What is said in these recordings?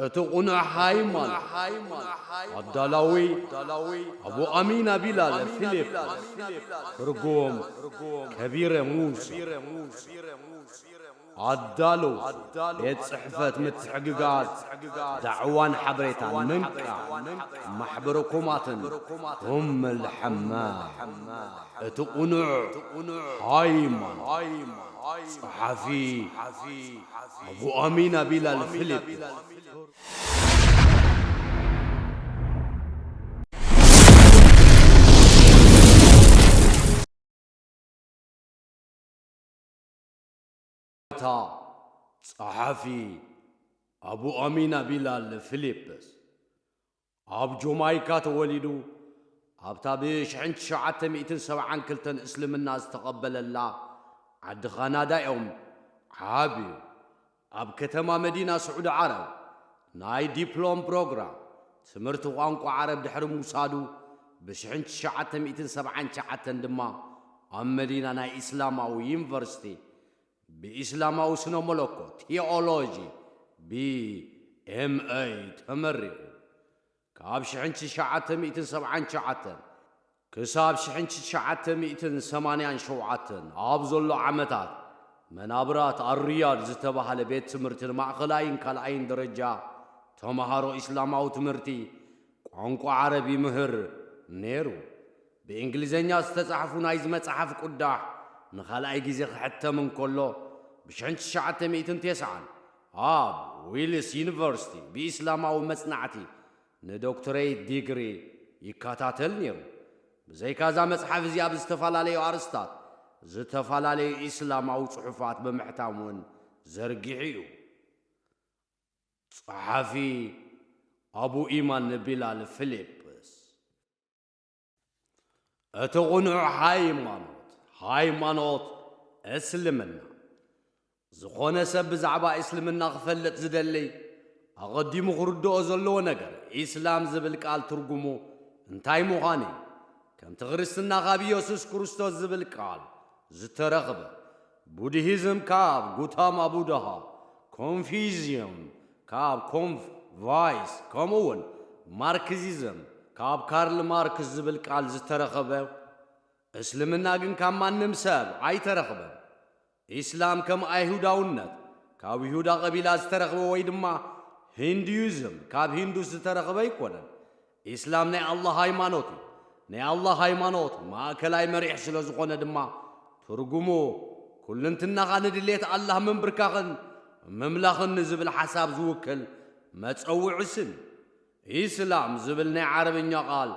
እቲ ቕኑዕ ሃይማኖት። ኣዳላዊ ኣቡ ኣሚና ቢላል ፊሊፕ። ትርጉም ከቢረ ሙሳ። ኣዳለውቲ ቤት ጽሕፈት ምትሕግጋዝ ዳዕዋን ሓበሬታን ምንቃ ማሕበረ ኮማትን ኡመል ሓማ። እቲ ቕኑዕ ሃይማኖት። ጸሓፊ ኣቡ ኣሚና ቢላል ፊሊፕ። እታ ጸሓፊ ኣቡ ኣሚና ቢላል ፊሊፕስ ኣብ ጆማይካ ተወሊዱ፣ ኣብታ ብ ሽሕን ትሽዓተ ሚእትን ሰብዓን ክልተን እስልምና ዝተቐበለላ ዓዲ ካናዳ እዮም ዓብዩ። ኣብ ከተማ መዲና ስዑዲ ዓረብ ናይ ዲፕሎም ፕሮግራም ትምህርቲ ቋንቋ ዓረብ ድሕሪ ምውሳዱ፣ ብ ሽሕን ትሽዓተ ሚእትን ሰብዓን ትሽዓተን ድማ ኣብ መዲና ናይ ኢስላማዊ ዩኒቨርሲቲ ብኢስላማዊ ስነ መለኮት፣ ቲኦሎጂ፣ ብ ኤም ኤ ተመሪቑ። ካብ ሽሕን ትሽዓተ ሚእትን ሰብዓን ትሽዓተን ክሳብ ሽሕን ትሽዓተ ሚእትን ሰማንያን ሸውዓተን ኣብ ዘሎ ዓመታት፣ መናብራት ኣሪያድ ዝተባህለ ቤት ትምህርቲ ንማእኸላይን ካልኣይን ደረጃ ተምሃሮ ኢስላማዊ ትምህርቲ ቋንቋ ዓረብ ይምህር ነይሩ። ብእንግሊዘኛ ዝተጻሕፉ ናይዚ መጽሓፍ ቁዳሕ ንኻልኣይ ግዜ ክሕተም እንከሎ፣ ብሽሕን ትሽዓተ ሚእትን ተስዓን ኣብ ዊልስ ዩኒቨርሲቲ ብኢስላማዊ መጽናዕቲ ንዶክተሬት ዲግሪ ይከታተል ነይሩ። ብዘይካ እዛ መጽሓፍ እዚኣ፣ ብዝተፈላለዩ ኣርእስታት ዝተፈላለዩ ኢስላማዊ ጽሑፋት ብምሕታም እውን ዘርጊሑ እዩ። ጸሓፊ ኣቡ ኢማን ቢላል ፊሊፕስ። እቲ ቕኑዕ ሃይማኖት፣ ሃይማኖት እስልምና። ዝኾነ ሰብ ብዛዕባ እስልምና ክፈልጥ ዝደሊ፣ ኣቐዲሙ ክርድኦ ዘለዎ ነገር፣ ኢስላም ዝብል ቃል ትርጉሙ እንታይ ምዃኑ እዩ። ከምቲ ክርስትና ካብ ኢየሱስ ክርስቶስ ዝብል ቃል ዝተረኽበ፣ ቡድሂዝም ካብ ጉታማ ቡድሃ፣ ኮንፊዝም ካብ ኮንፍ ቫይስ፣ ከምኡ እውን ማርክሲዝም ካብ ካርል ማርክስ ዝብል ቃል ዝተረኸበ፣ እስልምና ግን ካብ ማንም ሰብ ኣይተረኽበን። ኢስላም ከም ኣይሁዳውነት ካብ ይሁዳ ቀቢላ ዝተረኽበ ወይ ድማ ሂንዱይዝም ካብ ሂንዱስ ዝተረኽበ ኣይኮነን። ኢስላም ናይ ኣላህ ሃይማኖት እዩ። ናይ ኣላህ ሃይማኖት ማእከላይ መሪሕ ስለ ዝኾነ ድማ፣ ትርጉሙ ኩልንትናኻ ንድሌት ኣላህ ምንብርካኽን ምምላኽን ንዝብል ሓሳብ ዝውክል መጸውዒ ስም እዩ። ኢስላም ዝብል ናይ ዓረብኛ ቃል፣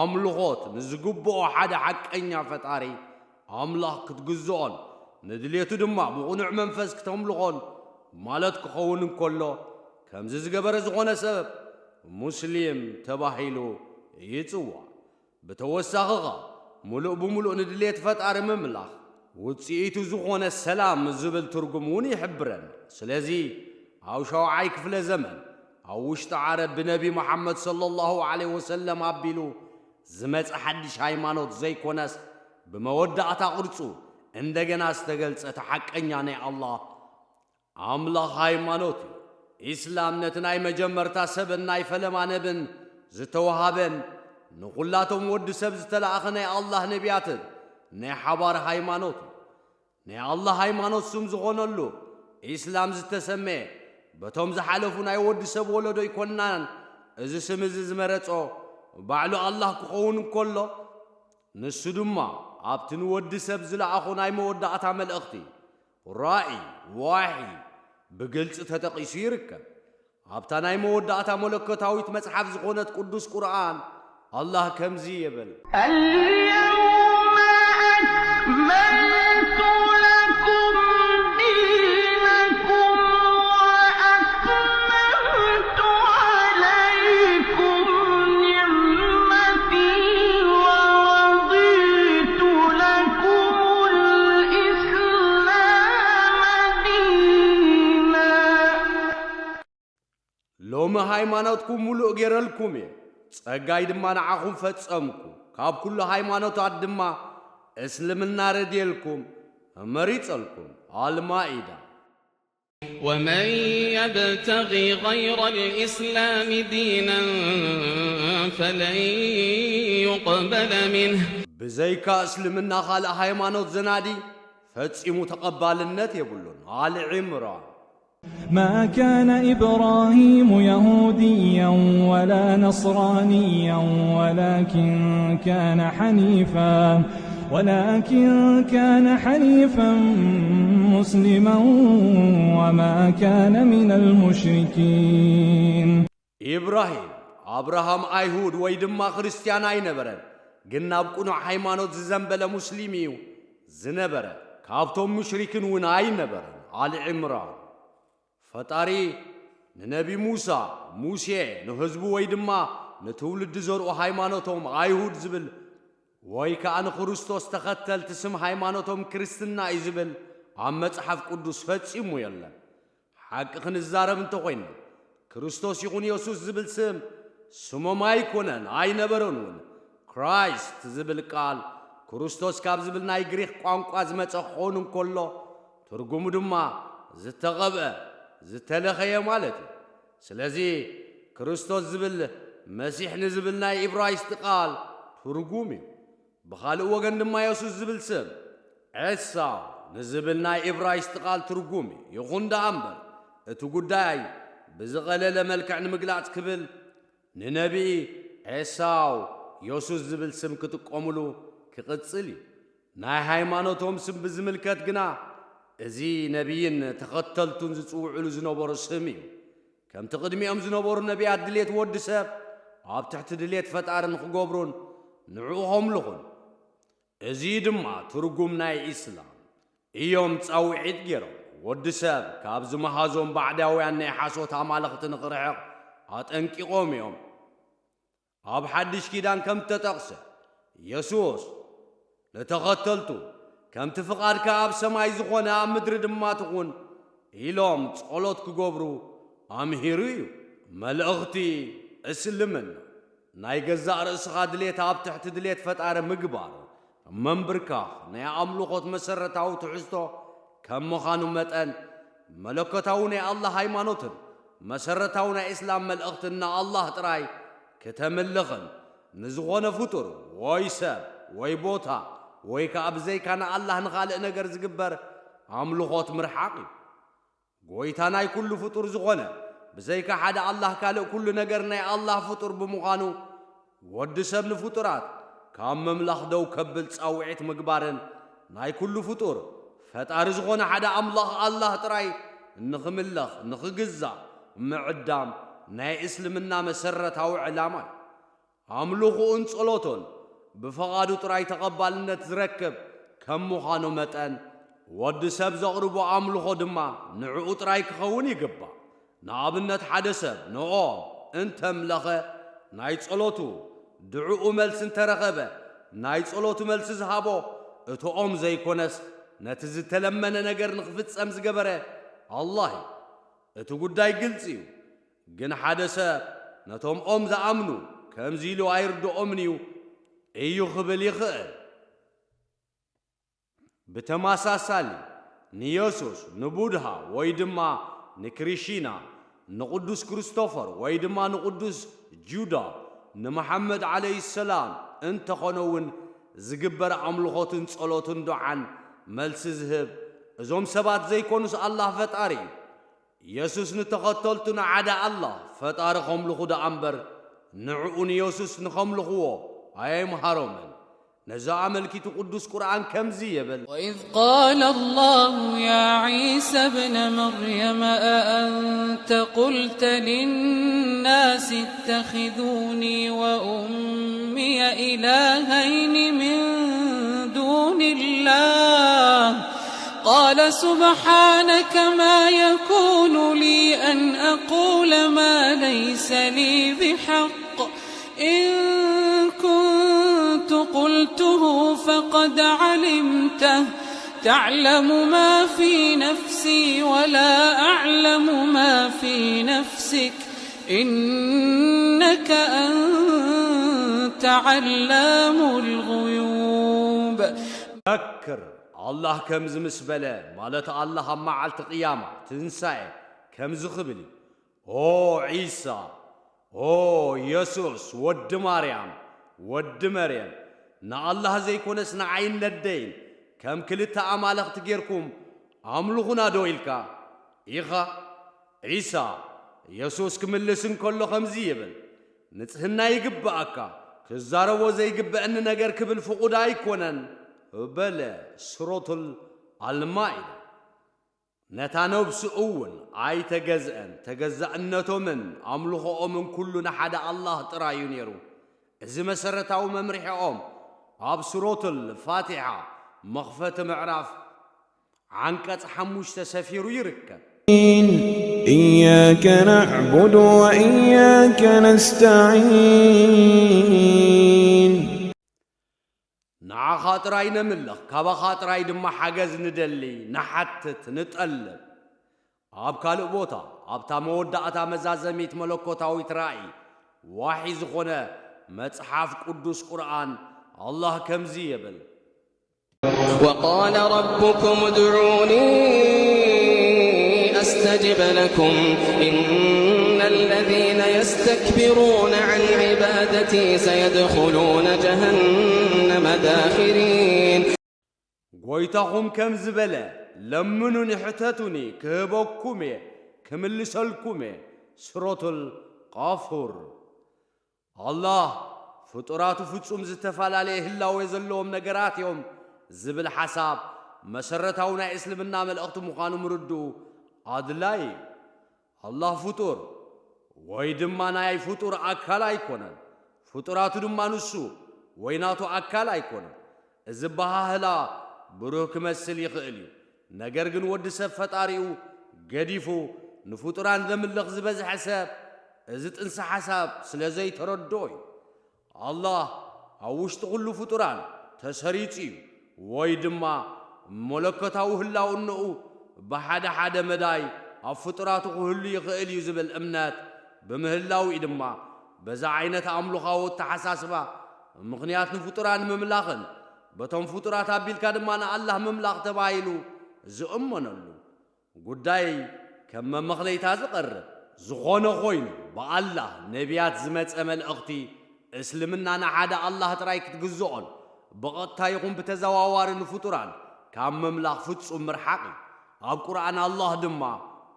ኣምልኾት ንዝግብኦ ሓደ ሓቀኛ ፈጣሪ ኣምላኽ ክትግዝኦን ንድሌቱ ድማ ብቕኑዕ መንፈስ ክተምልኾን ማለት ክኸውን እንከሎ፣ ከምዚ ዝገበረ ዝኾነ ሰብ ሙስሊም ተባሂሉ ይጽዋዕ። ብተወሳኺ ኸኣ፣ ምሉእ ብምሉእ ንድሌት ፈጣሪ ምምላኽ፣ ውጽኢቱ ዝኾነ ሰላም ዝብል ትርጉም እውን ይሕብረና። ስለዚ፣ ኣብ ሻውዓይ ክፍለ ዘመን፣ ኣብ ውሽጢ ዓረብ ብነቢ መሓመድ ሰለላሁ ዐለይሂ ወሰለም ኣቢሉ ዝመጸ ሓድሽ ሃይማኖት ዘይኮነስ፣ ብመወዳእታ ቅርጹ እንደገና ዝተገልጸ እቲ ሓቀኛ ናይ ኣላህ ኣምላኽ ሃይማኖት እዩ። ኢስላም ነቲ ናይ መጀመርታ ሰብን ናይ ፈለማ ነብን ዝተወሃበን ንኹላቶም ወዲ ሰብ ዝተላእኸ ናይ ኣላህ ነቢያትን ናይ ሓባር ሃይማኖት እዩ። ናይ ኣላህ ሃይማኖት ስም ዝኾነሉ ኢስላም ዝተሰመየ በቶም ዝሓለፉ ናይ ወዲ ሰብ ወለዶ ኣይኮንናን። እዚ ስም እዚ ዝመረጾ ባዕሉ ኣላህ ክኸውን እንከሎ፣ ንሱ ድማ ኣብቲ ንወዲ ሰብ ዝለኣኾ ናይ መወዳእታ መልእኽቲ፣ ራእይ፣ ዋሒ፣ ብግልጺ ተጠቒሱ ይርከብ። ኣብታ ናይ መወዳእታ መለኮታዊት መጽሓፍ ዝኾነት ቅዱስ ቁርኣን፣ ኣላህ ከምዚ ይብል። اليوم أكملت لكم دينكم وأتممت عليكم نعمتي ورضيت لكم الإسلام دينا. ሎሚ ሃይማኖትኩም ምሉእ ገይረልኩም እየ፣ ጸጋይ ድማ ንዓኹም ፈጸምኩ። ካብ ኩሉ ሃይማኖታት ድማ እስልምና ረድየልኩም፣ መሪጸልኩም። ኣልማኢዳ። ومن يبتغ غير الإسلام دينا فلن يقبل منه. ብዘይካ እስልምና ካልእ ሃይማኖት ዘናዲ ፈጺሙ ተቐባልነት የብሉን። ኣል ዕምራን። ما كان إبراهيم يهوديا ولا نصرانيا ولكن كان حنيفا ولكن كان حنيفا مسلما وما كان من المشركين. ኢብራሂም፣ ኣብርሃም ኣይሁድ ወይ ድማ ክርስትያን ኣይነበረን፣ ግን ናብ ቅኑዕ ሃይማኖት ዝዘንበለ ሙስሊም እዩ ዝነበረ፣ ካብቶም ሙሽሪክን እውን ኣይነበረን። ኣል ዕምራን። ፈጣሪ ንነቢ ሙሳ፣ ሙሴ፣ ንህዝቡ ወይ ድማ ንትውልዲ ዘርኡ ሃይማኖቶም ኣይሁድ ዝብል ወይ ከኣ ንክርስቶስ ተኸተልቲ ስም ሃይማኖቶም ክርስትና እዩ ዝብል ኣብ መጽሓፍ ቅዱስ ፈጺሙ የለን። ሓቂ ክንዛረብ እንተኾይና፣ ክርስቶስ ይኹን የሱስ ዝብል ስም ስሞም ኣይኮነን፣ ኣይነበረን እውን። ክራይስት ዝብል ቃል ክርስቶስ ካብ ዝብል ናይ ግሪኽ ቋንቋ ዝመጸ ክኸውን እንከሎ፣ ትርጉሙ ድማ ዝተቐብአ፣ ዝተለኸየ ማለት እዩ። ስለዚ ክርስቶስ ዝብል መሲሕ ንዝብል ናይ ኢብራይስጥ ቃል ትርጉም እዩ። ብኻልእ ወገን ድማ የሱስ ዝብል ስም ዔሳው ንዝብል ናይ ኢብራይስጥ ቃል ትርጉም እዩ። ይኹን ደኣ እምበር፣ እቲ ጉዳይ ብዝቐለለ መልክዕ ንምግላጽ ክብል ንነቢይ ዔሳው የሱስ ዝብል ስም ክጥቀሙሉ ክቕጽል እዩ። ናይ ሃይማኖቶም ስም ብዝምልከት ግና፣ እዚ ነቢይን ተኸተልቱን ዝጽውዕሉ ዝነበሩ ስም እዩ። ከምቲ ቅድሚኦም ዝነበሩ ነቢያት ድሌት ወዲ ሰብ ኣብ ትሕቲ ድሌት ፈጣሪ ንኽገብሩን ንዕኡ ኸምልኹን። እዚ ድማ ትርጉም ናይ ኢስላም እዮም ጻውዒት ገይሮም። ወዲ ሰብ ካብ ዝመሃዞም ባዕዳውያን ናይ ሓሶት ኣማልኽቲ ንኽርሕቕ ኣጠንቂቖም እዮም። ኣብ ሓድሽ ኪዳን ከም ተጠቕሰ፣ የሱስ ንተኸተልቱ፣ "ከምቲ ፍቓድካ ኣብ ሰማይ ዝኾነ ኣብ ምድሪ ድማ ትኹን" ኢሎም ጸሎት ክገብሩ ኣምሂሩ እዩ። መልእኽቲ እስልምና፣ ናይ ገዛእ ርእስኻ ድሌት ኣብ ትሕቲ ድሌት ፈጣሪ ምግባር፣ መንብርካኽ ናይ ኣምልኾት መሰረታዊ ትሕዝቶ ከም ምዃኑ መጠን፣ መለኮታዊ ናይ ኣላህ ሃይማኖትን መሰረታዊ ናይ እስላም መልእኽትን ንኣላህ ጥራይ ክተምልኽን፣ ንዝኾነ ፍጡር ወይ ሰብ ወይ ቦታ ወይ ከኣ ብዘይካ ንኣላህ ንኻልእ ነገር ዝግበር ኣምልኾት ምርሓቕ እዩ። ጎይታ ናይ ኩሉ ፍጡር ዝኾነ፣ ብዘይካ ሓደ ኣላህ ካልእ ኩሉ ነገር ናይ ኣላህ ፍጡር ብምዃኑ፣ ወዲ ሰብ ንፍጡራት ካብ ምምላኽ ደው ከብል ጻውዒት ምግባርን ናይ ኩሉ ፍጡር ፈጣሪ ዝኾነ ሓደ ኣምላኽ ኣላህ ጥራይ ንኽምለኽ፣ ንኽግዛእ ምዕዳም ናይ እስልምና መሰረታዊ ዕላማ እዩ። ኣምልኾኡን ጸሎቶን ብፍቓዱ ጥራይ ተቐባልነት ዝረክብ ከም ምዃኑ መጠን፣ ወዲ ሰብ ዘቕርቦ ኣምልኾ ድማ ንዕኡ ጥራይ ክኸውን ይግባእ። ንኣብነት፣ ሓደ ሰብ ንኦም እንተምለኸ፣ ናይ ጸሎቱ ድዕኡ መልሲ እንተረኸበ፣ ናይ ጸሎቱ መልሲ ዝሃቦ እቲ ኦም ዘይኮነስ፣ ነቲ ዝተለመነ ነገር ንኽፍጸም ዝገበረ ኣላህ እዩ። እቲ ጉዳይ ግልጺ እዩ። ግን ሓደ ሰብ ነቶም ኦም ዝኣምኑ ከምዚ ኢሉ ኣይርድኦምን እዩ፣ እዩ ክብል ይኽእል። ብተመሳሳሊ፣ ንየሱስ፣ ንቡድሃ፣ ወይ ድማ ንክሪሺና፣ ንቕዱስ ክርስቶፈር፣ ወይ ድማ ንቕዱስ ጁዳ፣ ንመሓመድ ዓለይሂ ሰላም እንተኾነ እውን፣ ዝግበር ኣምልኾትን ጸሎትን ዱዓን መልሲ ዝህብ፣ እዞም ሰባት ዘይኮኑስ ኣላህ ፈጣሪ እዩ። የሱስ ንተኸተልቱ ንሓደ ኣላህ ፈጣሪ ኸምልኹ ደኣ እምበር፣ ንዕኡ ንየሱስ ንኸምልኽዎ ኣየምሃሮምን። ነዚ ኣመልኪቱ ቅዱስ ቁርኣን ከምዚ ይብል። وإذ قال الله يا عيسى ابن مريم أأنت قلت للناس اتخذوني وأمي إلهين من دون الله قال سبحانك ما يكون لي أن أقول ما ليس لي بحق إن كنت قلته فقد علمته تعلم ما في نفسي ولا أعلم ما في نفسك إنك أنت علام الغيوب ዘክር፣ ኣላህ ከምዚ ምስ በለ፣ ማለት ኣላህ ኣብ መዓልቲ ቅያማ፣ ትንሳኤ፣ ከምዚ ክብል እዩ፣ ኦ ዒሳ፣ ኦ የሱስ፣ ወዲ ማርያም፣ ወዲ መርየም፣ ንኣላህ ዘይኮነስ ንዓይን ነደይን ከም ክልተ ኣማልኽቲ ጌርኩም ኣምልኹና ዶ ኢልካ ኢኻ? ዒሳ፣ የሱስ ክምልስ እንከሎ ከምዚ ይብል፣ ንጽህና ይግብኣካ፣ ክዛረቦ ዘይግብአኒ ነገር ክብል ፍቑድ ኣይኮነን በለ። ሱረቱል ኣልማኢዳ። ነታ ነብሱ እውን ኣይተገዝአን፣ ተገዛእነቶምን ኣምልኾኦምን ኩሉ ንሓደ ኣላህ ጥራይ እዩ ነይሩ። እዚ መሰረታዊ መምርሒኦም ኣብ ሱረቱል ፋቲሓ መኽፈቲ ምዕራፍ ዓንቀጽ ሓሙሽተ ሰፊሩ ይርከብ። إياك نعبد وإياك نستعين. ንዓኻ ጥራይ ነምልኽ፣ ካባኻ ጥራይ ድማ ሓገዝ ንደሊ፣ ንሓትት፣ ንጠልብ። ኣብ ካልእ ቦታ፣ ኣብታ መወዳእታ መዛዘሚት መለኮታዊት ራእይ ዋሒ ዝኾነ መጽሓፍ ቅዱስ ቁርኣን፣ ኣላህ ከምዚ ይብል። وقال ربكم ادعوني أستجب لكم إن الذين يستكبرون عن عبادتي سيدخلون جهنم داخرين. ጎይታኹም ከምዚ በለ፣ ለምኑኒ፣ ሕተቱኒ፣ ክህበኩም እየ፣ ክምልሰልኩም እየ። ሱረቱል ቃፉር። ኣላህ ፍጡራቱ ፍጹም ዝተፈላለየ ህላዌ ዘለዎም ነገራት እዮም ዝብል ሓሳብ መሰረታዊ ናይ እስልምና መልእኽቲ ምዃኑ ምርድኡ ኣድላዪ እዩ። ኣላህ ፍጡር ወይ ድማ ናይ ፍጡር ኣካል ኣይኮነን። ፍጡራቱ ድማ ንሱ ወይ ናቱ ኣካል ኣይኮነን። እዚ ኣበሃህላ ብሩህ ክመስል ይኽእል እዩ። ነገር ግን ወዲ ሰብ ፈጣሪኡ ገዲፉ ንፍጡራን ዘምልኽ ዝበዝሐ ሰብ እዚ ጥንሰ ሓሳብ ስለ ዘይተረድኦ እዩ። ኣላህ ኣብ ውሽጢ ኩሉ ፍጡራን ተሰሪጹ እዩ ወይ ድማ መለኮታዊ ህላውነኡ ብሓደ ሓደ መዳይ ኣብ ፍጡራቱ ክህሉ ይኽእል እዩ ዝብል እምነት ብምህላው እዩ ድማ በዛ ዓይነት ኣምልኻዊ ኣተሓሳስባ ምኽንያት ንፍጡራን ምምላኽን በቶም ፍጡራት ኣቢልካ ድማ ንኣላህ ምምላኽ ተባሂሉ ዝእመነሉ ጉዳይ ከም መመኽነይታ ዝቐርብ። ዝኾነ ኾይኑ ብኣላህ ነቢያት ዝመጸ መልእኽቲ እስልምና ንሓደ ኣላህ ጥራይ ክትግዝኦን ብቐጥታ ይኹን ብተዘዋዋሪ ንፍጡራን ካብ ምምላኽ ፍጹም ምርሓቕ እዩ። ኣብ ቁርኣን ኣላህ ድማ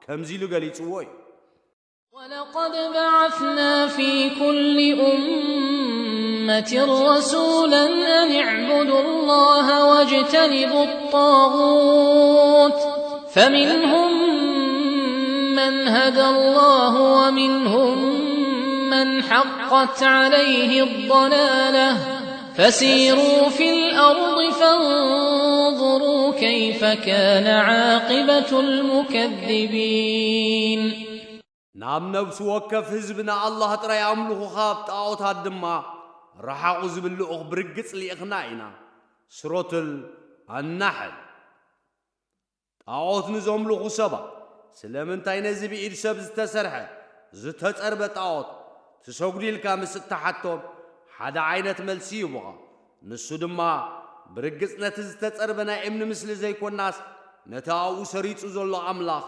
ከምዚ ኢሉ ገሊጽዎ እዩ። ولقد بعثنا في كل أمة رسولا أن اعبدوا الله واجتنبوا الطاغوت فمنهم من هدى الله ومنهم من حقت عليه الضلالة فسيروا في الأرض فانظروا كيف كان عاقبة المكذبين. ናብ ነፍሲ ወከፍ ህዝቢ ንኣላህ ጥራይ ኣምልኹ፣ ካብ ጣዖታት ድማ ረሓቑ ዝብል ልኡኽ ብርግጽ ልኢኽና ኢና። ሱረቱል ኣናሕል። ጣዖት ንዘምልኹ ሰባት፣ ስለምንታይ ነዚ ብኢድ ሰብ ዝተሰርሐ፣ ዝተጸርበ ጣዖት ትሰግዱ ኢልካ ምስ እተሓቶም፣ ሓደ ዓይነት መልሲ ይህቡኻ። ንሱ ድማ፣ ብርግጽ ነቲ ዝተጸርበ ናይ እምኒ ምስሊ ዘይኮናስ፣ ነቲ ኣብኡ ሰሪጹ ዘሎ ኣምላኽ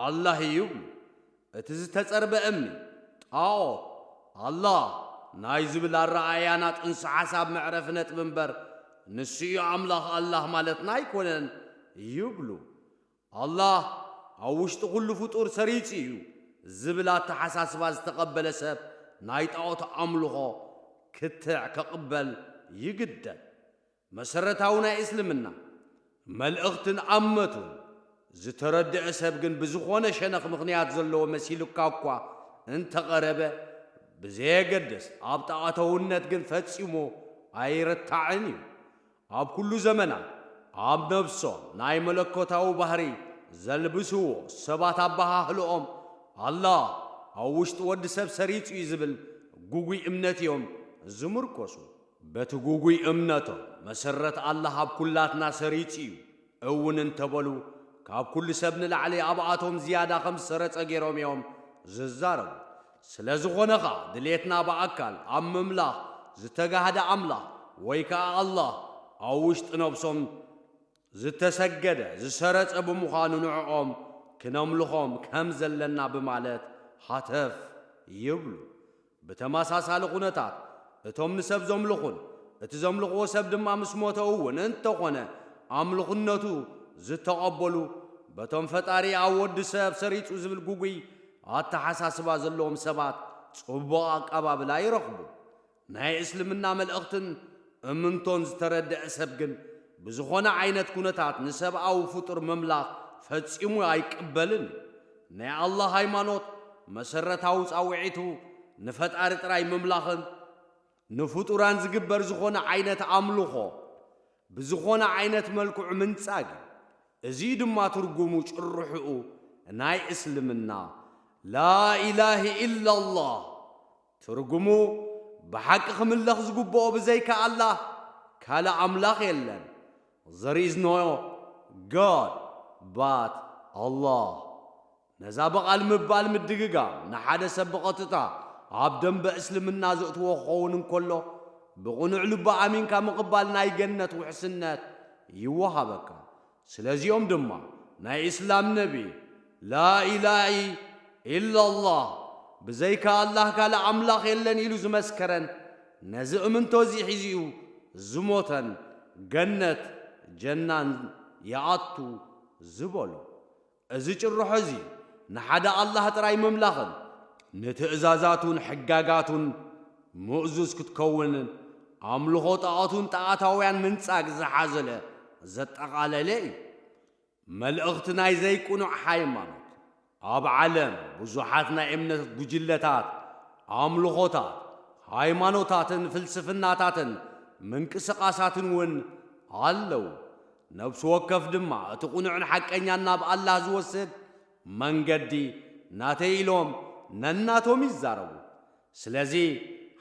ኣላህ እዩ ይብሉ። እቲ ዝተጸርበ እምኒ፣ ጣዖት፣ ኣላህ ናይ ዝብል ኣረኣእያና ጥንሲ ሓሳብ መዕረፊ ነጥቢ እምበር፣ ንሱ እዩ ኣምላኽ ኣላህ ማለትና ኣይኮነን ይብሉ። ኣላህ ኣብ ውሽጢ ኩሉ ፍጡር ሰሪጹ እዩ ዝብል ኣተሓሳስባ ዝተቐበለ ሰብ ናይ ጣዖት ኣምልኾ ክትዕ ከቕበል ይግደድ። መሰረታዊ ናይ እስልምና መልእኽትን ኣመቱን ዝተረድአ ሰብ ግን ብዝኾነ ሸነኽ ምኽንያት ዘለዎ መሲሉካ እኳ እንተቐረበ፣ ብዘየገድስ ኣብ ጣዖታውነት ግን ፈጺሙ ኣይርታዕን እዩ። ኣብ ኩሉ ዘመናት ኣብ ነብሶም ናይ መለኮታዊ ባህሪ ዘልብስዎ ሰባት ኣበሃህልኦም ኣላህ ኣብ ውሽጢ ወዲ ሰብ ሰሪጹ እዩ ዝብል ግጉይ እምነት እዮም ዝምርኮሱ። በቲ ግጉይ እምነቶም መሰረት ኣላህ ኣብ ኩላትና ሰሪጹ እዩ እውን እንተበሉ፣ ካብ ኩሉ ሰብ ንላዕሊ ኣብኣቶም ዝያዳ ከም ዝሰረጸ ገይሮም እዮም ዝዛረቡ። ስለ ዝኾነ ኸኣ ድሌትና ብኣካል ኣብ ምምላኽ ዝተጋህደ ኣምላኽ ወይ ከኣ ኣላህ ኣብ ውሽጢ ነብሶም ዝተሰገደ ዝሰረጸ ብምዃኑ ንዕኦም ክነምልኾም ከም ዘለና ብማለት ሃተፍ ይብሉ። ብተመሳሳሊ ኩነታት እቶም ንሰብ ዘምልኹን እቲ ዘምልኽዎ ሰብ ድማ ምስ ሞተ እውን እንተኾነ ኣምልኹነቱ ዝተቐበሉ በቶም ፈጣሪ ኣብ ወዲ ሰብ ሰሪጹ ዝብል ጉጉይ ኣተሓሳስባ ዘለዎም ሰባት ጽቡቕ ኣቀባብላ ይረኽቡ። ናይ እስልምና መልእኽትን እምንቶን ዝተረድአ ሰብ ግን ብዝኾነ ዓይነት ኩነታት ንሰብኣዊ ፍጡር ምምላኽ ፈጺሙ ኣይቅበልን እዩ። ናይ ኣላህ ሃይማኖት መሰረታዊ ጻውዒቱ ንፈጣሪ ጥራይ ምምላኽን ንፍጡራን ዝግበር ዝኾነ ዓይነት ኣምልኾ ብዝኾነ ዓይነት መልክዑ ምንጻግ እዩ። እዚ ድማ ትርጉሙ ጭርሕኡ ናይ እስልምና ላኢላህ ኢላላህ ትርጉሙ ብሓቂ ክምለኽ ዝግብኦ ብዘይካ ኣላህ ካልእ ኣምላኽ የለን። There is no God but Allah። ነዛ ብቓል ምባል ምድግጋም ንሓደ ሰብ ብቐጥታ ኣብ ደንበ እስልምና ዘእትዎ ክኸውን እንከሎ ብቕኑዕ ልቢ ኣሚንካ ምቕባል ናይ ገነት ውሕስነት ይወሃበካ። ስለዚኦም ድማ ናይ እስላም ነቢ ላኢላሂ ኢላላህ ብዘይካ ኣላህ ካልእ ኣምላኽ የለን ኢሉ ዝመስከረን ነዚ እምንቶ እዚ ሒዙ እዩ ዝሞተን ገነት ጀናን ይኣቱ ዝበሎ። እዚ ጭርሖ እዚ ንሓደ ኣላህ ጥራይ ምምላኽን ንትእዛዛቱን ሕጋጋቱን ምእዙዝ ክትከውንን ኣምልኾ ጣዖቱን ጣዖታውያን ምንጻግ ዝሓዘለ ዘጠቓለለ እዩ። መልእኽቲ ናይ ዘይቅኑዕ ሃይማኖት። ኣብ ዓለም ብዙሓት ናይ እምነት ጉጅለታት፣ ኣምልኾታት፣ ሃይማኖታትን ፍልስፍናታትን ምንቅስቓሳትን እውን ኣለዉ። ነፍሲ ወከፍ ድማ እቲ ቅኑዕን ሓቀኛን ናብ ኣላህ ዝወስድ መንገዲ ናተይ ኢሎም ነናቶም ይዛረቡ። ስለዚ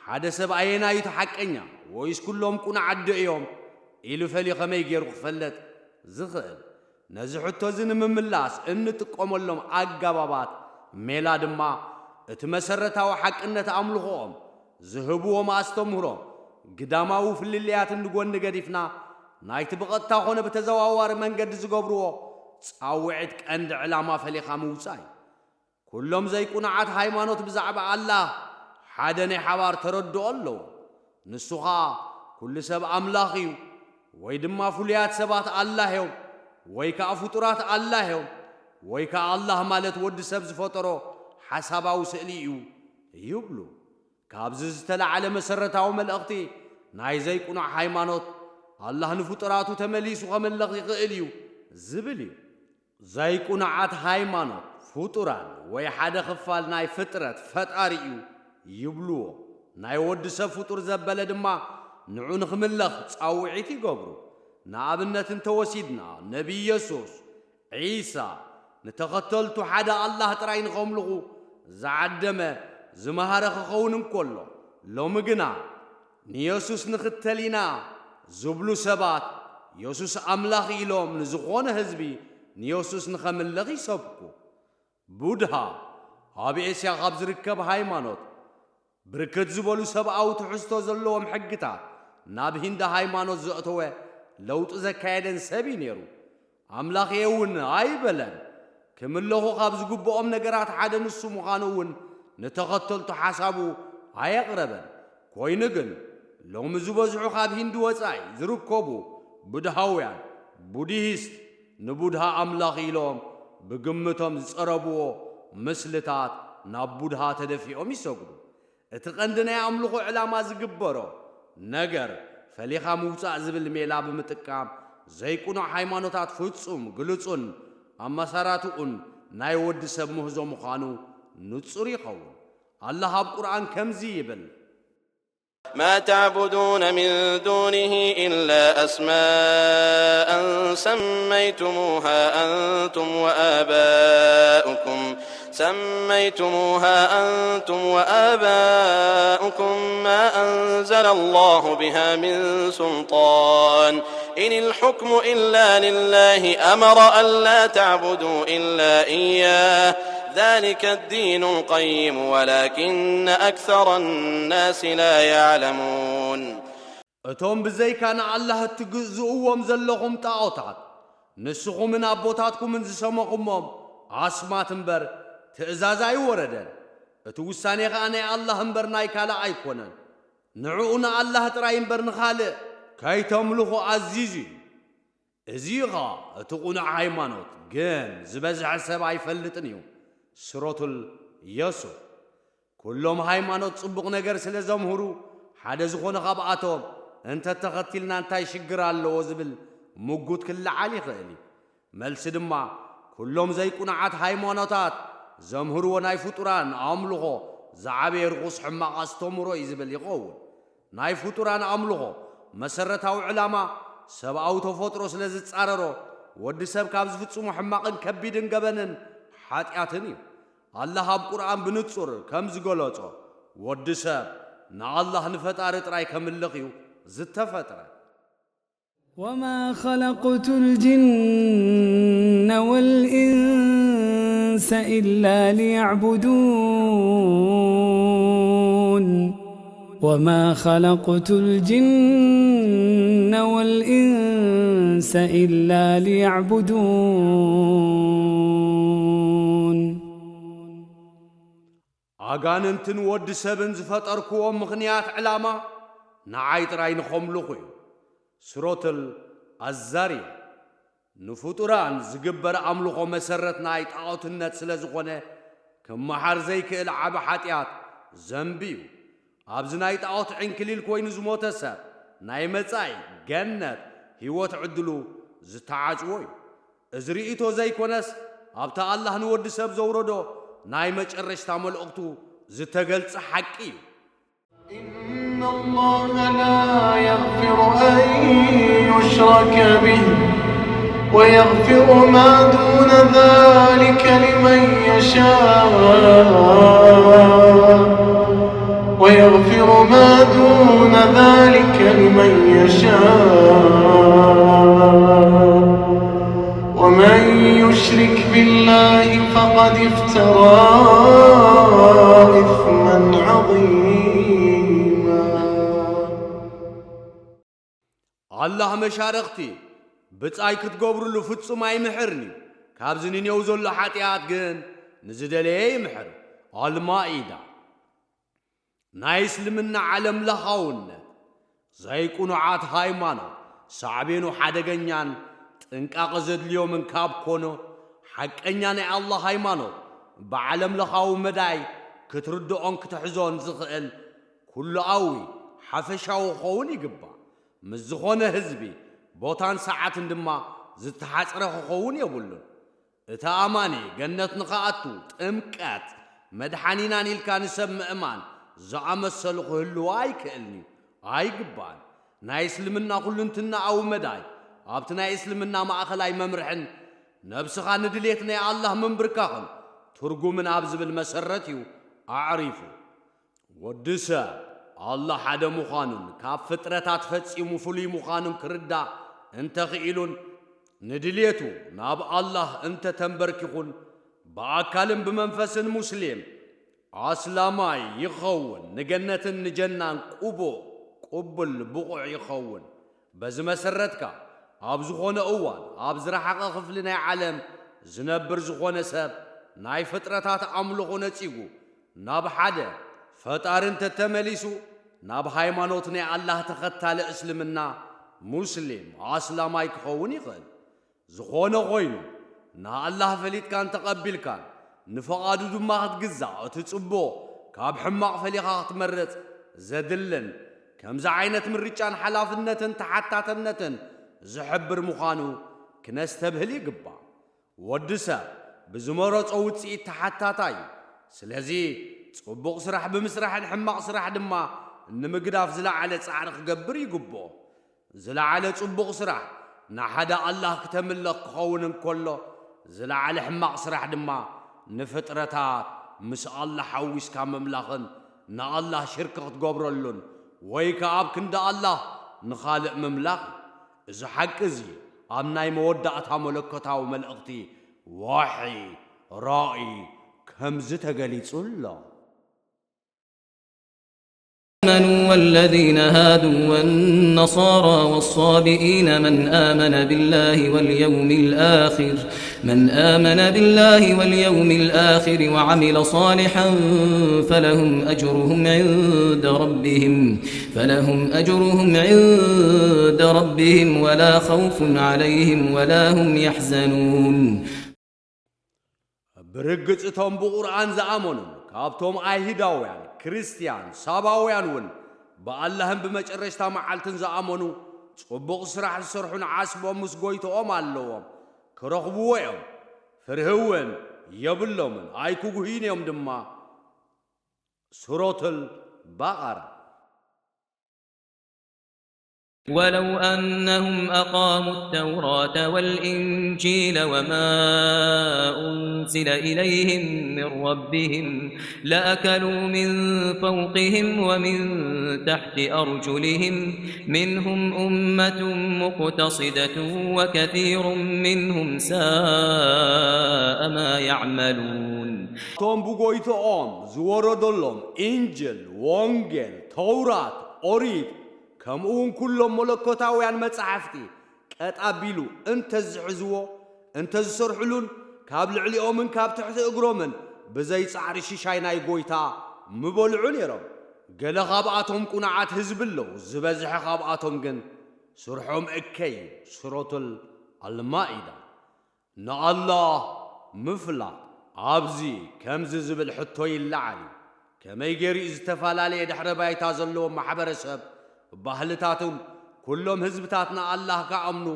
ሓደ ሰብ ኣየናዩ እቲ ሓቀኛ ወይስ ኩሎም ቅኑዓት ዶ እዮም ኢሉ ፈሊ ከመይ ገይሩ ክፈልጥ ዝኽእል? ነዚ ሕቶ እዚ ንምምላስ እንጥቀመሎም ኣገባባት ሜላ ድማ እቲ መሰረታዊ ሓቅነት ኣምልኾኦም ዝህብዎም ኣስተምህሮ ግዳማዊ ፍልልያትን ንጎኒ ገዲፍና ናይቲ ብቐጥታ ኮነ ብተዘዋዋሪ መንገዲ ዝገብርዎ ጻውዒት ቀንዲ ዕላማ ፈሊኻ ምውጻእ እዩ። ኩሎም ዘይቁኑዓት ሃይማኖት ብዛዕባ ኣላህ ሓደ ናይ ሓባር ተረድኦ ኣለዎ። ንሱ ኸኣ ኩሉ ሰብ ኣምላኽ እዩ፣ ወይ ድማ ፍሉያት ሰባት ኣላህ እዮም፣ ወይ ከኣ ፍጡራት ኣላህ እዮም፣ ወይ ከኣ ኣላህ ማለት ወዲ ሰብ ዝፈጠሮ ሓሳባዊ ስእሊ እዩ ይብሉ። ካብዚ ዝተላዕለ መሰረታዊ መልእኽቲ ናይ ዘይቁኑዕ ሃይማኖት ኣላህ ንፍጡራቱ ተመሊሱ ከምልኽ ይኽእል እዩ ዝብል እዩ። ዘይቁኑዓት ሃይማኖት ፍጡራን ወይ ሓደ ክፋል ናይ ፍጥረት ፈጣሪ እዩ ይብልዎ። ናይ ወዲ ሰብ ፍጡር ዘበለ ድማ ንዑ ንኽምለኽ ጻውዒት ይገብሩ። ንኣብነት እንተወሲድና ነቢ የሱስ፣ ዒሳ፣ ንተኸተልቱ ሓደ ኣላህ ጥራይ ንኸምልኹ ዝዓደመ ዝመሃረ ክኸውን እንከሎ፣ ሎሚ ግና ንየሱስ ንኽተል ኢና ዝብሉ ሰባት የሱስ ኣምላኽ ኢሎም ንዝኾነ ህዝቢ ንየሱስ ንኸምልኽ ይሰብኩ። ቡድሃ ኣብ ኤስያ ካብ ዝርከብ ሃይማኖት ብርክት ዝበሉ ሰብኣዊ ትሕዝቶ ዘለዎም ሕግታት ናብ ሂንዳ ሃይማኖት ዘእተወ ለውጢ ዘካየደን ሰብ እዩ ነይሩ። ኣምላኽ እየ እውን ኣይበለን። ክምለኹ ካብ ዝግብኦም ነገራት ሓደ ንሱ ምዃኑ እውን ንተኸተልቱ ሓሳቡ ኣየቕረበን። ኮይኑ ግን ሎሚ ዝበዝሑ ካብ ሂንዲ ወጻኢ ዝርከቡ ቡድሃውያን፣ ቡድሂስት፣ ንቡድሃ ኣምላኽ ኢሎም ብግምቶም ዝጸረብዎ ምስልታት ናብ ቡድሃ ተደፊኦም ይሰግዱ። እቲ ቀንዲ ናይ ኣምልኾ ዕላማ ዝግበሮ ነገር ፈሊኻ ምውጻእ ዝብል ሜላ ብምጥቃም ዘይቅኑዕ ሃይማኖታት ፍጹም ግሉጹን ኣመሳራትኡን ናይ ወዲ ሰብ ምህዞ ምዃኑ ንጹር ይኸውን። ኣላህ ኣብ ቁርኣን ከምዚ ይብል። ما تعبدون من دونه إلا أسماء سميتموها أنتم وآباؤكم سميتموها أنتم وآباؤكم ما أنزل الله بها من سلطان إن الحكم إلا لله أمر ألا تعبدوا إلا إياه ذلك الدين القيم ولكن أكثر الناس لا يعلمون እቶም ብዘይካ ንኣላህ እትግዝእዎም ዘለኹም ጣዖታት ንስኹምን ኣቦታትኩምን ዝሰመኹሞም ኣስማት እምበር ትእዛዝ ኣይወረደን። እቲ ውሳኔ ኸኣ ናይ ኣላህ እምበር ናይ ካልእ ኣይኮነን። ንዕኡ ንኣላህ ጥራይ እምበር ንኻልእ ከይተምልኹ ኣዚዙ እዩ። እዚ ኸኣ እቲ ቕኑዕ ሃይማኖት፣ ግን ዝበዝሐ ሰብ ኣይፈልጥን እዩ። ሱረቱል የሱፍ። ኩሎም ሃይማኖት ጽቡቕ ነገር ስለ ዘምህሩ፣ ሓደ ዝኾነ ካብኣቶም እንተተኸቲልና እንታይ ሽግር ኣለዎ ዝብል ምጉት ክለዓል ይኽእል እዩ። መልሲ ድማ፣ ኩሎም ዘይቁኑዓት ሃይማኖታት ዘምህርዎ ናይ ፍጡራን ኣምልኾ ዝዓበየ ርኹስ ሕማቕ ኣስተምህሮ እዩ ዝብል ይኸውን። ናይ ፍጡራን ኣምልኾ መሰረታዊ ዕላማ ሰብኣዊ ተፈጥሮ ስለ ዝጻረሮ፣ ወዲ ሰብ ካብ ዝፍጽሞ ሕማቕን ከቢድን ገበንን ሓጢኣትን እዩ። ኣላህ ኣብ ቁርኣን ብንጹር ከም ዝገለጾ፣ ወዲ ሰብ ንኣላህ ንፈጣሪ ጥራይ ከምልኽ እዩ ዝተፈጥረ። وما خلقت الجن والإنس إلا ليعبدون وما خلقت الجن والإنس إلا ليعبدون ኣጋንንትን ወዲ ሰብን ዝፈጠርክዎም ምኽንያት ዕላማ ንዓይ ጥራይ ንኸምልኹ እዩ። ሱረቱል ኣዛርያ። ንፍጡራን ዝግበር ኣምልኾ መሰረት ናይ ጣዖትነት ስለ ዝኾነ፣ ክመሓር ዘይክእል ዓቢ ሓጢኣት፣ ዘንቢ እዩ። ኣብዚ ናይ ጣዖት ዕንክሊል ኮይኑ ዝሞተ ሰብ፣ ናይ መጻኢ ገነት ህይወት ዕድሉ ዝተዓጽዎ እዩ። እዚ ርእይቶ ዘይኮነስ፣ ኣብቲ ኣላህ ንወዲ ሰብ ዘውረዶ ናይ መጨረሽታ መልእኽቱ ዝተገልጸ ሓቂ እዩ። إن الله لا يغفر أن يشرك به ويغفر ما دون ذلك لمن يشاء ويغفر ما دون ذلك لمن يشاء ومن يشرك بالله فقد افترى إثما عظيما ኣላህ መሻርኽቲ ብጻይ ክትገብርሉ ፍጹም ኣይምሕርን እዩ። ካብዚ ንኔው ዘሎ ሓጢኣት ግን ንዝደለየ ይምሕር። ኣልማኢዳ። ናይ እስልምና ዓለም ለኻውነት፣ ዘይቅኑዓት ሃይማኖት፣ ሳዕቤኑ ሓደገኛን ጥንቃቐ ዘድልዮምን ካብ ኮነ፣ ሓቀኛ ናይ ኣላህ ሃይማኖት ብዓለም ለኻዊ መዳይ ክትርድኦን ክትሕዞን ዝኽእል ኩሉኣዊ ሓፈሻዊ ክኸውን ይግባእ። ምስ ዝኾነ ህዝቢ፣ ቦታን ሰዓትን ድማ ዝተሓጽረ ክኸውን የብሉን። እቲ ኣማኒ ገነት ንኽኣቱ ጥምቀት መድሓኒናን ኢልካ ንሰብ ምእማን ዝኣመሰሉ ክህልዎ ኣይክእልን እዩ፣ ኣይግባእን። ናይ እስልምና ኩልንትናኣዊ መዳይ ኣብቲ ናይ እስልምና ማእኸላይ መምርሕን ነብስኻ ንድሌት ናይ ኣላህ ምንብርካኽን ትርጉምን ኣብ ዝብል መሰረት እዩ ኣዕሪፉ። ወዲ ሰብ ኣላህ ሓደ ምዃኑን ካብ ፍጥረታት ፈጺሙ ፍሉይ ምዃኑን ክርዳእ እንተኽኢሉን ንድልየቱ ናብ ኣላህ እንተተንበርኪኹን ብኣካልን ብመንፈስን ሙስሊም ኣስላማይ ይኸውን፣ ንገነትን ንጀናን ቅቡእ ቅቡል ብቑዕ ይኸውን። በዚ መሰረትካ ኣብ ዝኾነ እዋን ኣብ ዝረሓቐ ክፍሊ ናይ ዓለም ዝነብር ዝኾነ ሰብ ናይ ፍጥረታት ኣምልኾ ነጺጉ ናብ ሓደ ፈጣሪ እንተተመሊሱ ናብ ሃይማኖት ናይ ኣላህ ተኸታሊ እስልምና ሙስሊም ኣስላማይ ክኸውን ይኽእል። ዝኾነ ኾይኑ ንኣላህ ፈሊጥካን ተቐቢልካን ንፍቓዱ ድማ ክትግዛእ እቲ ጽቡቕ ካብ ሕማቕ ፈሊኻ ክትመርጽ ዘድልን ከምዚ ዓይነት ምርጫን ሓላፍነትን ተሓታተነትን ዝሕብር ምዃኑ ክነስተብህል ይግባእ። ወዲ ሰብ ብዝመረጾ ውጽኢት ተሓታታይ እዩ። ስለዚ ጽቡቕ ስራሕ ብምስራሕን ሕማቕ ስራሕ ድማ ንምግዳፍ ዝለዓለ ጻዕሪ ክገብር ይግብኦ። ዝለዓለ ጽቡቕ ስራሕ ንሓደ ኣላህ ክተምልኽ ክኸውን እንከሎ፣ ዝለዓለ ሕማቕ ስራሕ ድማ ንፍጥረታት ምስ ኣላህ ሓዊስካ ምምላኽን ንኣላህ ሽርክ ክትገብረሉን ወይ ከኣ ኣብ ክንዲ ኣላህ ንኻልእ ምምላኽ እዩ። እዚ ሓቂ እዚ ኣብ ናይ መወዳእታ መለኮታዊ መልእኽቲ ዋሒ ራእይ ከምዚ ተገሊጹ ኣሎ። آمنوا والذين هادوا والنصارى والصابئين من آمن بالله واليوم الآخر من آمن بالله واليوم الآخر وعمل صالحا فلهم أجرهم عند ربهم فلهم أجرهم عند ربهم ولا خوف عليهم ولا هم يحزنون. ብርግጽ እቶም ብቑርኣን ዝኣመኑን ካብቶም ኣይሁዳውያን፣ ክርስትያን፣ ሳባውያን እውን ብኣላህን ብመጨረሽታ መዓልትን ዝኣመኑ ጽቡቕ ስራሕ ዝሰርሑን ዓስቦም ምስ ጎይትኦም ኣለዎም፣ ክረኽብዎ እዮም። ፍርሂ እውን የብሎምን፣ ኣይክጉህዩን እዮም ድማ። ሱረቱል ባቐራ። ولو أنهم أقاموا التوراة والإنجيل وما أنزل إليهم من ربهم لأكلوا من فوقهم ومن تحت أرجلهم منهم أمة مقتصدة وكثير منهم ساء ما يعملون. እቶም ብጎይትኦም ዝወረደሎም ኢንጅል፣ ወንጌል፣ ተውራት፣ ኦሪት፣ ከምኡ እውን ኩሎም መለኮታውያን መጻሕፍቲ ቀጥ ኣቢሉ እንተዝሕዝዎ፣ እንተዝሰርሕሉን ካብ ልዕሊኦምን ካብ ትሕቲ እግሮምን ብዘይ ጻዕሪ ሽሻይ ናይ ጎይታ ምበልዑ ነይሮም። ገለ ካብኣቶም ቁኑዓት ህዝቢ ኣለዉ፣ ዝበዝሐ ካብኣቶም ግን ስርሖም እከይ እዩ። ሱረቱል ኣልማኢዳ። ንኣላህ ምፍላጥ ኣብዚ ከምዚ ዝብል ሕቶ ይለዓል እዩ። ከመይ ገይሩ እዩ ዝተፈላለየ ድሕረ ባይታ ዘለዎም ማሕበረሰብ፣ ባህልታትን ኩሎም ህዝብታት ንኣላህ ክኣምኑ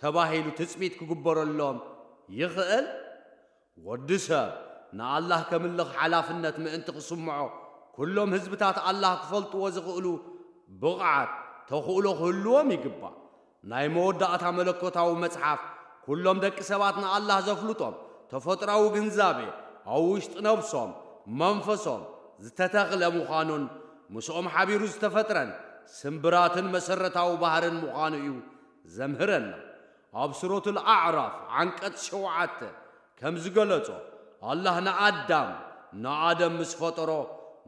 ተባሂሉ ትጽቢት ክግበረሎም ይኽእል? ወዲ ሰብ ንኣላህ ከምልኽ ሓላፍነት ምእንቲ ክስምዖ፣ ኩሎም ህዝብታት ኣላህ ክፈልጥዎ ዝኽእሉ ብቕዓት፣ ተኽእሎ ክህልዎም ይግባእ። ናይ መወዳእታ መለኮታዊ መጽሓፍ፣ ኩሎም ደቂ ሰባት ንኣላህ ዘፍልጦም ተፈጥራዊ ግንዛቤ፣ ኣብ ውሽጢ ነብሶም፣ መንፈሶም፣ ዝተተኽለ ምዃኑን ምስኦም ሓቢሩ ዝተፈጥረን ስምብራትን መሰረታዊ ባህርን ምዃኑ እዩ ዘምህረና። ኣብ ሱረቱል ኣዕራፍ ዓንቀጽ ሸውዓተ ከም ዝገለጾ፣ ኣላህ ንኣዳም፣ ንኣደም ምስ ፈጠሮ፣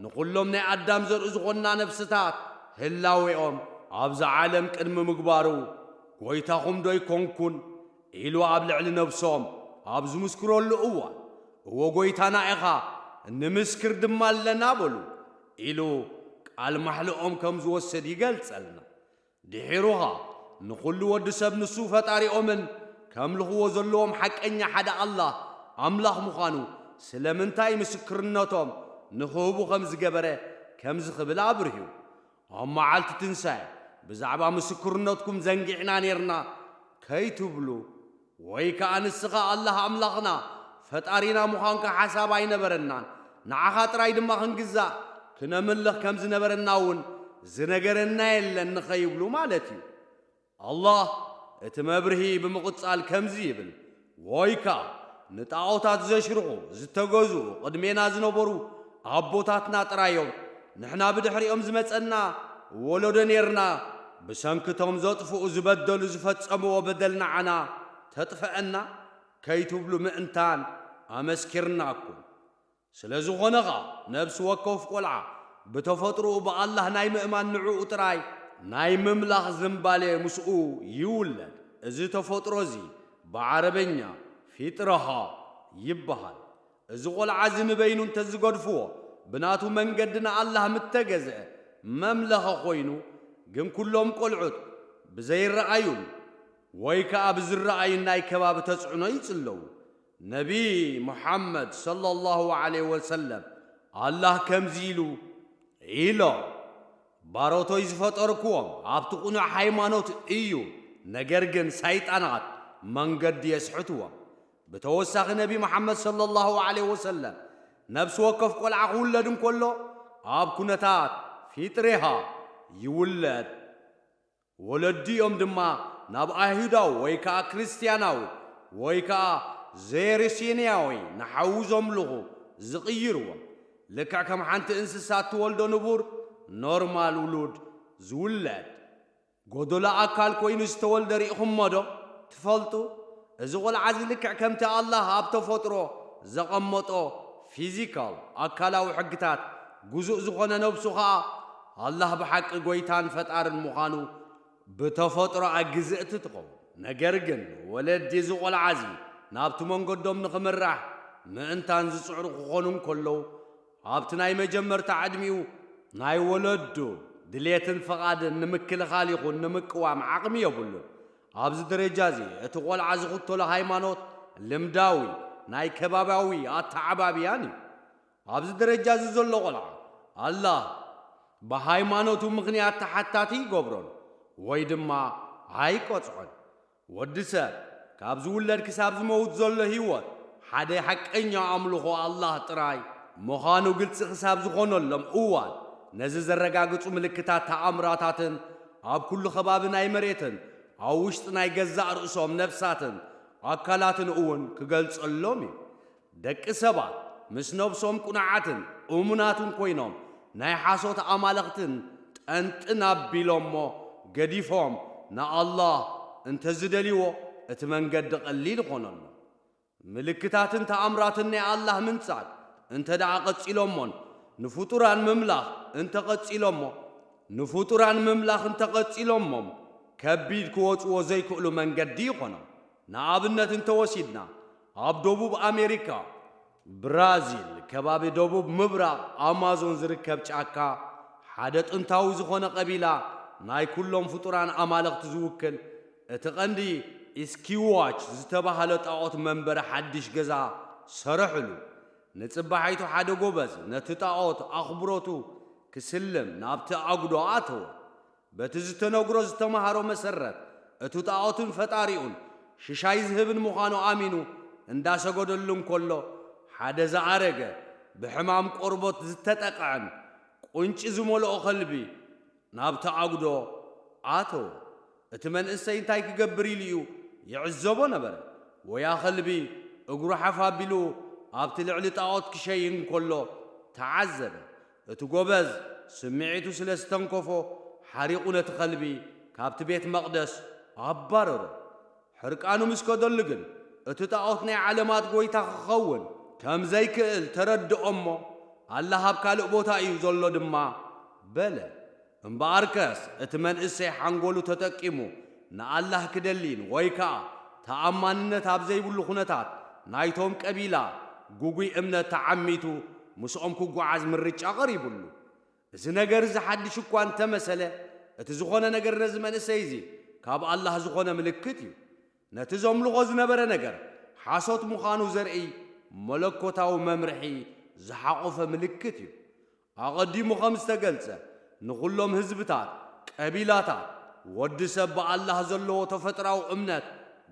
ንኹሎም ናይ ኣዳም ዘርኢ ዝኾና ነፍስታት ህላዌኦም ኣብዚ ዓለም ቅድሚ ምግባሩ፣ ጎይታኹም ዶ ኣይኮንኩን? ኢሉ ኣብ ልዕሊ ነብሶም ኣብ ዝምስክረሉ እዋን፣ እወ ጎይታና ኢኻ፣ ንምስክር ድማ ኣለና በሉ ኢሉ ቃል ማሕልኦም ከም ዝወስድ ይገልጸልና። ድሒሩ ኸኣ ንኹሉ ወዲ ሰብ ንሱ ፈጣሪኦምን ከምልኽዎ ዘለዎም ሓቀኛ ሓደ ኣላህ ኣምላኽ ምዃኑ ስለምንታይ ምስክርነቶም ንኽህቡ ከም ዝገበረ ከምዚ ክብል ኣብርሁ። ኣብ መዓልቲ ትንሳኤ ብዛዕባ ምስክርነትኩም ዘንጊዕና ኔርና ከይትብሉ፣ ወይ ከኣ ንስኻ ኣላህ ኣምላኽና ፈጣሪና ምዃንካ ሓሳብ ኣይነበረናን፣ ንዓኻ ጥራይ ድማ ክንግዛእ ክነምልኽ ከም ዝነበረና እውን ዝነገረና የለን ንኸይብሉ ማለት እዩ። ኣላህ እቲ መብርሂ ብምቕጻል ከምዚ ይብል፣ ወይ ከኣ ንጣዖታት ዘሽርኹ ዝተገዝኡ ቅድሜና ዝነበሩ ኣቦታትና ጥራዮም፣ ንሕና ብድሕሪኦም ዝመጸና ወለዶ ኔርና፣ ብሰንክቶም ዘጥፍኡ ዝበደሉ ዝፈጸምዎ በደል ንዓና ተጥፍአና ከይትብሉ ምእንታን ኣመስኪርናኩም። ስለ ዝኾነ ኸኣ ነብሲ ወከፍ ቆልዓ ብተፈጥሮኡ ብኣላህ ናይ ምእማን ንዕኡ ጥራይ ናይ ምምላኽ ዝንባሌ ምስኡ ይውለድ። እዚ ተፈጥሮ እዚ ብዓረበኛ ፊጥረሃ ይበሃል። እዚ ቆልዓ እዚ ንበይኑ እንተዝገድፍዎ ብናቱ መንገዲ ንኣላህ ምተገዝአ መምለኸ ኮይኑ፣ ግን ኩሎም ቆልዑት ብዘይረኣዩን ወይ ከኣ ብዝረኣዩን ናይ ከባቢ ተጽዕኖ ይጽለዉ። ነቢ ሙሓመድ ሰለላሁ ዐለይሂ ወሰለም ኣላህ ከምዚ ኢሉ ኢሎም፣ ባሮቶይ ዝፈጠርክዎም ኣብቲ ቅኑዕ ሃይማኖት እዩ፣ ነገር ግን ሰይጣናት መንገዲ የስሕትዎም። ብተወሳኺ ነቢ ሙሓመድ ሰለላሁ ዐለይሂ ወሰለም ነብሲ ወከፍ ቆልዓ ክውለድ እንከሎ ኣብ ኩነታት ፊጥሪሃ ይውለድ። ወለዲኦም ድማ ናብ ኣይሁዳዊ ወይ ከኣ ክርስትያናዊ ወይ ከኣ ዘየሩሴንያዊ ንሓዉ ዘምልኹ ዝቕይርዎም። ልክዕ ከም ሓንቲ እንስሳ እትወልዶ ንቡር ኖርማል ውሉድ ዝውለድ ጎደሎ ኣካል ኮይኑ ዝተወልደ ርኢኹሞ ዶ ትፈልጡ? እዚ ቆልዓ እዚ ልክዕ ከምቲ ኣላህ ኣብ ተፈጥሮ ዘቐመጦ ፊዚካል ኣካላዊ ሕግታት ግዙእ ዝኾነ ነብሱ ኸኣ ኣላህ ብሓቂ ጎይታን ፈጣርን ምዃኑ ብተፈጥሮኣ ግዝእቲ ትኸውን። ነገር ግን ወለዲ እዚ ቆልዓ እዚ ናብቲ መንገዶም ንኽምራሕ ምእንታን ዝጽዕሩ ክኾኑ እንከለዉ፣ ኣብቲ ናይ መጀመርታ ዕድሚኡ ናይ ወለዱ ድሌትን ፍቓድን ንምክልኻል ይኹን ንምቅዋም ዓቕሚ የብሉን። ኣብዚ ደረጃ እዚ እቲ ቆልዓ ዝኽተሎ ሃይማኖት ልምዳዊ ናይ ከባብያዊ ኣተዓባብያን እዩ። ኣብዚ ደረጃ እዚ ዘሎ ቆልዓ ኣላህ ብሃይማኖቱ ምኽንያት ተሓታቲ ይገብሮን ወይ ድማ ኣይቀጽዖን። ወዲ ሰብ ካብ ዝውለድ ክሳብ ዝመውት ዘሎ ህይወት ሓደ ሓቀኛ ኣምልኾ ኣላህ ጥራይ ምዃኑ ግልጺ ክሳብ ዝኾነሎም እዋን፣ ነዚ ዘረጋግጹ ምልክታት ተኣምራታትን ኣብ ኩሉ ከባቢ ናይ መሬትን ኣብ ውሽጢ ናይ ገዛእ ርእሶም ነፍሳትን ኣካላትን እውን ክገልጸሎም እዩ። ደቂ ሰባት ምስ ነብሶም ቅኑዓትን እሙናትን ኮይኖም ናይ ሓሶት ኣማልኽትን ጠንጥን ኣቢሎሞ ገዲፎም ንኣላህ እንተዝደልይዎ እቲ መንገዲ ቀሊል ይኾነሎም። ምልክታትን ተኣምራትን ናይ ኣላህ ምንጻግ እንተ ደኣ ቀጺሎሞን ንፍጡራን ምምላኽ እንተ ቀጺሎሞ ንፍጡራን ምምላኽ እንተ ቀጺሎሞም ከቢድ ክወጽዎ ዘይክእሉ መንገዲ ይኾኖም። ንኣብነት እንተወሲድና ኣብ ደቡብ ኣሜሪካ ብራዚል ከባቢ ደቡብ ምብራቕ ኣማዞን ዝርከብ ጫካ ሓደ ጥንታዊ ዝኾነ ቀቢላ ናይ ኩሎም ፍጡራን ኣማልኽቲ ዝውክል እቲ ቀንዲ ኢስኪዋች ዝተባህለ ጣዖት መንበሪ ሓድሽ ገዛ ሰረሕሉ። ንጽባሒቱ ሓደ ጎበዝ ነቲ ጣዖት ኣኽብሮቱ ክስልም ናብቲ ኣጉዶ ኣተወ። በቲ ዝተነግሮ ዝተማሃሮ መሰረት እቲ ጣዖትን ፈጣሪኡን ሽሻይ ዝህብን ምዃኑ ኣሚኑ እንዳሰገደሉ እንከሎ ሓደ ዝኣረገ ብሕማም ቆርቦት ዝተጠቕዐን ቁንጪ ዝመልኦ ከልቢ ናብቲ ኣጉዶ ኣተወ። እቲ መንእሰይ እንታይ ክገብር ኢሉ እዩ ይዕዘቦ ነበረ። ወያ ከልቢ እግሩ ሓፍ ኣቢሉ ኣብቲ ልዕሊ ጣዖት ክሸይን ከሎ ተዓዘበ። እቲ ጎበዝ ስምዒቱ ስለ ዝተንከፎ ሓሪቑ ነቲ ከልቢ ካብቲ ቤት መቕደስ ኣባረሮ። ሕርቃኑ ምስ ከደሉ ግን እቲ ጣዖት ናይ ዓለማት ጎይታ ክኸውን ከም ዘይክእል ተረድኦ እሞ ኣላህ ኣብ ካልእ ቦታ እዩ ዘሎ ድማ በለ። እምበኣርከስ እቲ መንእሰይ ሓንጎሉ ተጠቂሙ ንኣላህ ክደሊን ወይ ከኣ ተኣማንነት ኣብ ዘይብሉ ኩነታት ናይቶም ቀቢላ ጉጉይ እምነት ተዓሚቱ ምስኦም ክጓዓዝ ምርጫ ቀሪቡሉ። እዚ ነገር እዚ ሓድሽ እኳ እንተመሰለ እቲ ዝኾነ ነገር ነዚ መንእሰይ እዚ ካብ ኣላህ ዝኾነ ምልክት እዩ። ነቲ ዘምልኾ ዝነበረ ነገር ሓሶት ምዃኑ ዘርኢ መለኮታዊ መምርሒ ዝሓቖፈ ምልክት እዩ። ኣቐዲሙ ከም ዝተገልጸ ንኹሎም ህዝብታት፣ ቀቢላታት፣ ወዲ ሰብ ብኣላህ ዘለዎ ተፈጥራዊ እምነት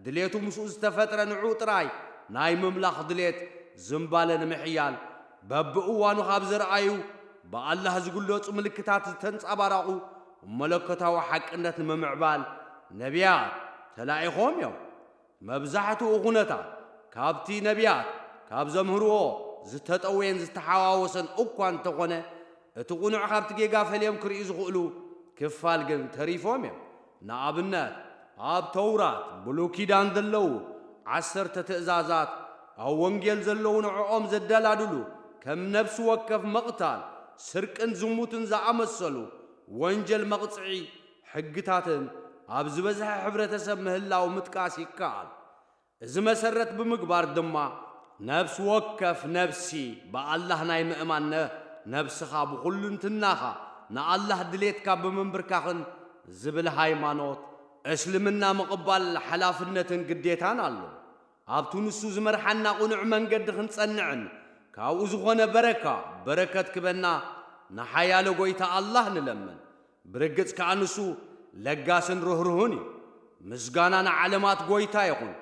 ድሌቱ ምስኡ ዝተፈጥረ ንዕኡ ጥራይ ናይ ምምላኽ ድሌት ዝምባለ ንምሕያል በብእዋኑ ካብ ዘርኣዩ ብኣላህ ዝግለጹ ምልክታት ዝተንጸባረቑ መለኮታዊ ሓቅነት ንምምዕባል ነቢያት ተላኢኾም እዮም። መብዛሕትኡ ኩነታት ካብቲ ነቢያት ካብ ዘምህርዎ ዝተጠወየን ዝተሓዋወሰን እኳ እንተኾነ እቲ ቁኑዕ ካብቲ ጌጋ ፈልዮም ክርእዩ ዝኽእሉ ክፋል ግን ተሪፎም እዮም። ንኣብነት ኣብ ተውራት ብሉይ ኪዳን ዘለዉ ዓሰርተ ትእዛዛት ኣብ ወንጌል ዘለዉ ንዕኦም ዘደላድሉ ከም ነብሲ ወከፍ ምቕታል፣ ስርቅን ዝሙትን ዝኣመሰሉ ወንጀል መቕጽዒ ሕግታትን ኣብ ዝበዝሐ ሕብረተሰብ ምህላው ምጥቃስ ይከኣል። እዚ መሰረት ብምግባር ድማ ነብሲ ወከፍ ነብሲ ብኣላህ ናይ ምእማን ነ ነብስኻ ብኹልንትናኻ ንኣላህ ድሌትካ ብምንብርካኽን ዝብል ሃይማኖት እስልምና ምቕባል ሓላፍነትን ግዴታን ኣሎ። ኣብቲ ንሱ ዝመርሓና ቅኑዕ መንገዲ ክንጸንዕን ካብኡ ዝኾነ በረካ በረከት ክበና ንሓያሎ ጎይታ ኣላህ ንለምን። ብርግጽ ከኣ ንሱ ለጋስን ርህሩህን እዩ። ምስጋና ንዓለማት ጎይታ ይኹን።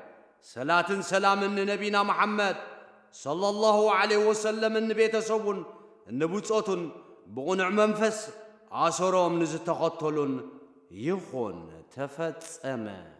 ሰላትን ሰላምን ንነቢና መሓመድ ሰለላሁ ዐለይሂ ወሰለምን ንቤተሰቡን ንብጾቱን ብቕኑዕ መንፈስ ኣሰሮም ንዝተኸተሉን ይኹን። ተፈጸመ።